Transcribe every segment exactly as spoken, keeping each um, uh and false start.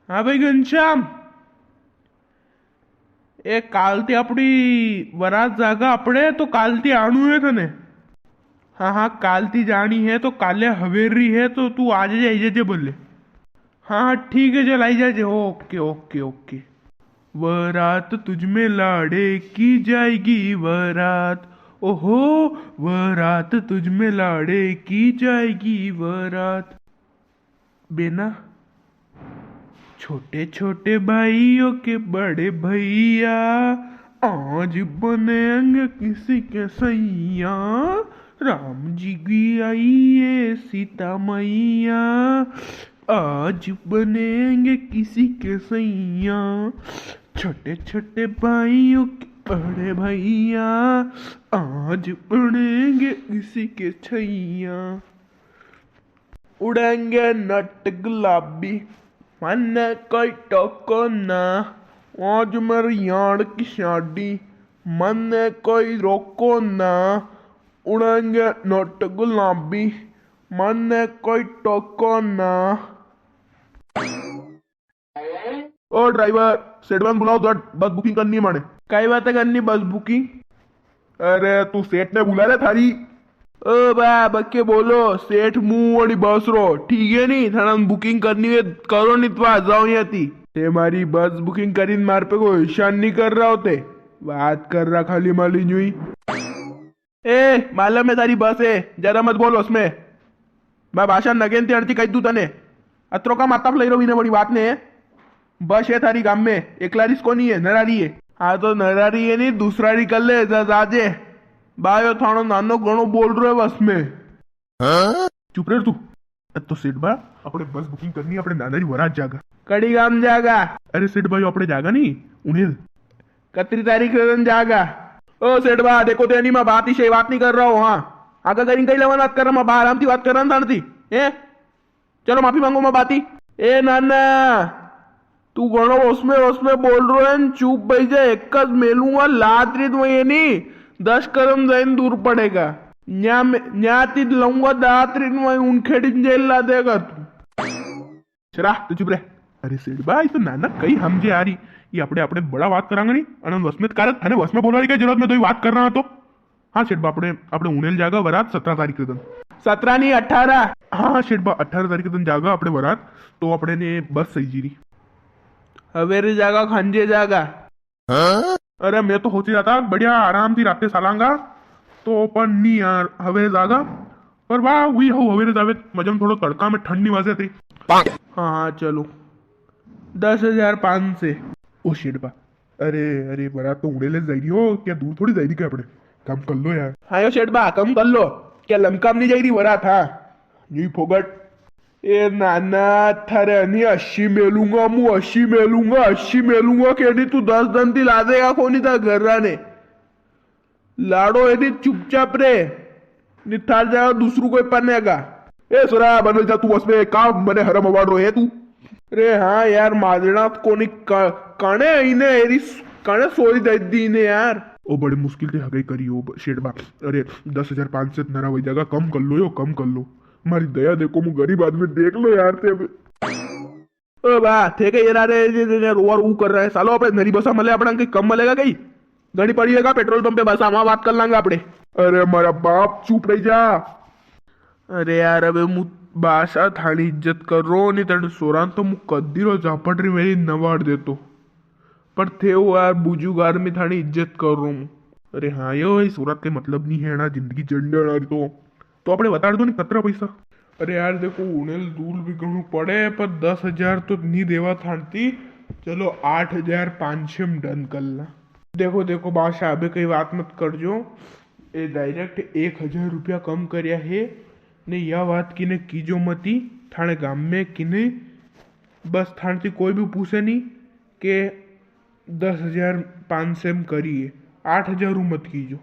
हाँ भाई घनश्याम, ए काल ती अपनी वरात जागा अपने, तो काल ती आणू है तने। हाँ हाँ, काल ती जानी है तो काले हवेरी है, तो तू आज ही आई जाजे बोले। हाँ हाँ ठीक है, चल आई जाजे। Okay okay okay. वरात तुझ में लाड़े की जाएगी वरात, ओहो, वरात तुझ में लाड़े की जाएगी वरात। बेना, छोटे छोटे भाइयों के बड़े भैया, आज बनेंगे किसी के सैया। राम जी की आई है सीता मैया, आज बनेंगे किसी के सैया। छोटे छोटे भाइयों के बड़े भैया, आज बनेंगे किसी के छैया। उड़ेंगे नट गुलाबी, मन्ने कोई टोको ना। आज मेरी यार की शादी, मन्ने कोई रोको ना। उड़ेंगे नट गुलाबी, मन्ने कोई टोको ना। ओ ड्राइवर, सेठ बा ने बुलाओ झट, बस बुकिंग करनी है माने। कई बात करनी बस बुकिंग? अरे तू सेठ ने बुला रे थारी। ओ बा, बके बोलो, सेठ मूं वाली बस रो, ठीक है नी? थाना बुकिंग करनी है, करो नी तो आ जाओ यहाँ थी। ते मारी बस बुकिंग करीन मार पे कोई एहसान नी कर रहा होते, बात कर रहा खाली माली न्यू ही। ए, मालूम है थारी बस है, ज्यादा मत बोल उसमें। मैं भाषण नगेन ते अड़ती कह दूं तने। अतरो का माता लई रो इने बड़ी बात ने। बस है थारी गाम में, एकला री ज कोनी है, नरा री है। हाँ तो नरा री है नी, दूसरा री कर ले, जा, जाजे। बा यो थानो नानो घणो बोल रो है बस में। हाँ? चुप रे तू। तो सेठ बा, अपने बस बुकिंग करनी, अपने नाना री वरात जागा। कड़ी गाम जागा? अरे सेठ बा, यो अपने जागा नी, उन्हें। कतरी तारीख रे दन जागा? ओ सेठ बा, देखो तो नी, मैं बात ही सही बात नी कर रहा हूँ। हाँ, आगा करीन कई लेवन बात कर रहा, मैं बा आराम थी बात कर रहा था थी। हैं? चलो माफी मांगो मैं बात ही। ए नाना, तू घणो उसमें उसमें बोल रो है न, चुप बई जा, एक ज मेलूंगा लात रीत वही है नी, दस कदम जाइन दूर पड़ेगा। न्या में, न्या तीज लऊंगा दात रीत वही उनखेड़ी जेल ला देगा तू। शरा, तू चुप रे। अरे सेठ बा, ये तो नाना कई हमजे आ री। ये अपने, अपने बड़ा बात करांगे नी, अने वस में कारत, अने वस में बोलवा री क्या जरूरत, मैं तो ही बात कर रहा तो। हाँ सेठ बा, अपने, अपने उड़ेल जागा वरात सतरा तारीख के दिन। सतरा नी, अठारह। हाँ, हाँ सेठ बा, अठारह तारीख के दिन जागा अपने वरात, तो अपने ने बस सही जी री। हवेरे जागा, खांजे जागा। अरे, मैं तो सोची रहा था, बढ़िया आराम थी राते सालांगा, तो पण नी यार, हवेरे जागा। पर वाह, वही हो, हवेरे जावे, मजा में थोड़ो तड़का में ठंड नी वाजे थी। हाँ, हाँ, चलो, दस हजार पाँच सौ। ओ सेठ बा, अरे, अरे, वरात तो उड़ेले जाई री हो, क्या दूर थोड़ी जाई री क्या अपने? कम कर लो यार। हाँ यो सेठ बा, कम कर लो, क्या लंका में नी जाई री वरात? हाँ, यूं ही फोगट। ए नाना, थारे अनी अस्सी मेलूंगा, मु अस्सी मेलूंगा, अस्सी मेलूंगा, के नी तू दस दन ती ला देगा कोनी था घर राने। लाड़ो है नी, चुपचाप रे, नी थार जागा दूसरू कोई पनेगा। ए सुरा, बन जा तू, बस में काम मने हरम अवाड़ रो है तू। अरे हाँ यार, माजणा तो कोनी का-, काने इने एरी स-, काने सोरी दे दी इने यार। ओ बड़ी मुश्किल ते हगाई करी हो ब-, सेठ बा। अरे दस हजार पाँच सौ नरा वही जागा, कम कर लो यो, कम कर लो। मारी दया देखो, मु गरीब आदमी, देख लो यार ते। ओ बा, थे के ये रे, ये, ये, ये रोवा रू कर रहा है। सालो, अपने नरी बसा मले, अपना कई कम मलेगा कई? घणी पड़ी है का पेट्रोल पंप पे बसा, वहां बात कर लांगा अपने। अरे मारा बाप, चुप रह जा। अरे यार, अबे मु बासा थानी इज्जत कर रो, नी तने सोरान तो मु कदी रो झापट री मेरी नवाड़ देतो। पर थे वो यार बुजुर्ग आदमी, थानी इज्जत कर रो मु। अरे हाँ, यो ही सोरात के मतलब नी है ना, जिंदगी जंडे वाला तो। तो अपने बता दो नी कतरा पैसा। अरे यार देखो, उड़ेल दूर भी घणू पड़े, पर दस हजार तो नी देवा थानती। चलो आठ हजार पाँच सौ में डन कर ला। देखो, देखो बादशाह, अबे कई बात मत कर जो। ए डायरेक्ट एक हजार रुपया कम करया है, ने या बात किने कीजो मती, थाने गाम में किने, बस थानती कोई भी पूछे नी के दस हजार पाँच सौ में करी है, आठ हजार रू मत कीजो।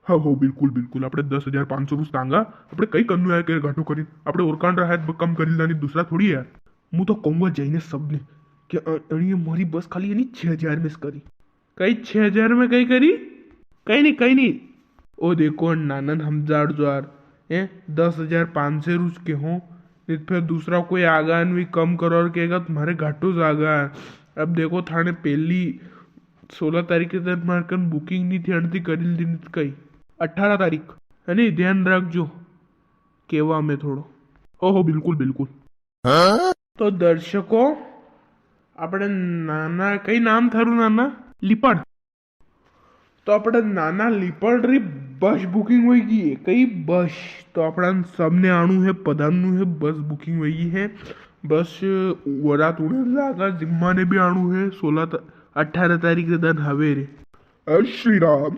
हाँ, हो, बिल्कुल, बिल्कुल। आपणे दस हजार पाँच सौ रुज तांगा। आपणे कई करनु है के घाटो करीन? आपणे ओरकाण रा है, ब-, कम करी लानी, दूसरा थोड़ी है। मु तो कहूंगा जाइने सबने कि अ-, अणिये मारी बस खाली है नी छह हजार में से करी। कई छह हजार में कई करी? कई नी, कई नी। ओ देखो, नानन हमजाड़ ज्वार, हैं, दस हजार पाँच सौ रुज के हो, नी तो फिर दूसरा कोई आगा ने वी कम करो और केगा, "तुम्हारे घाटो जागा।" अब देखो, थाने पहली सोलह तारीख के दिन मारे कन booking नी थी, अणती करी ली नी तो कई। अठारह तारीख, है नी, ध्यान रखजो, केवा में थोड़ो। ओहो, बिल्कुल, बिल्कुल। तो दर्शकों, अपने नाना, कई नाम थारू नाना? लिपण। तो अपने नाना लिपण री बस booking होई गई है। कई बस? तो अपना सबने आणू है, पधारनू है, बस booking होई गई है। बस वरात उड़े लागा, जिम्मा ने भी आणू है, सोलह त-, अठारह तारीख के दिन हवेरे। ए श्री राम,